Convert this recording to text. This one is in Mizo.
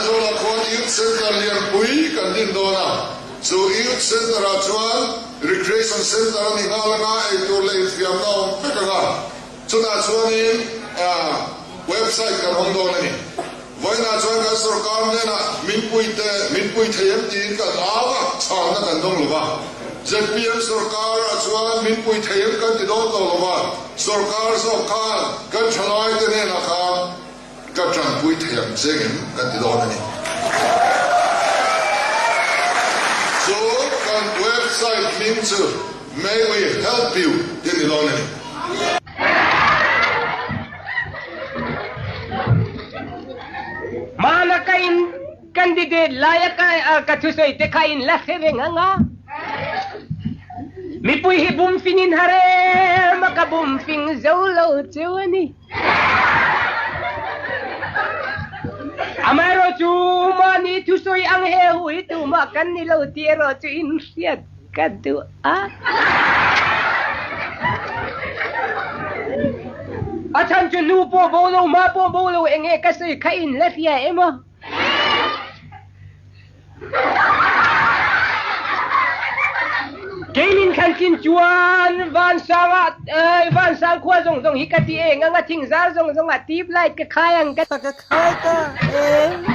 Aizawlah khuan Youth Centre lianpui kan din dawn a, chu Youth Centre-ah chuan Recreation Centre a ni nghal anga eitur leh infiamna a awm vek ang a, chutah chuanin website kan hawng dawn a ni. Vawiinah chuan kan sorkar hnenah min pui te, min pui thei em tiin kan au a, chhanna kan dawng lo va. Zpm sorkarah chuan min pui thei em kan ti dawn tawh lo va, sorkar zawk khan kan thalaite hnenah khan ka tanpui thei ang che ngem kan ti dawn a ni. Chu kan website hming chu May We Help You tih a ni dawn a ni. Hmana ka in candidate laia ka ka thusawi te kha in la hre reng ang a. Mipui hi bum fing in har em a ka bum fing zo lo cheu a ni. Amaherawh chu mahni thusawi ang he hu hi tumah kan ni lo tih erawh chu in hriat ka duh a. A chhan chu nu pawh bo lo, ma pawh bo lo eng nge ka sawi kha in la hria em aw? Kei min thlan chin chuan Vansanga Vansang khua zawng zawng hi ka ti eng ang a, thingzar zawng zawng ah tube light ka khai ang ka. Ka khai ta em.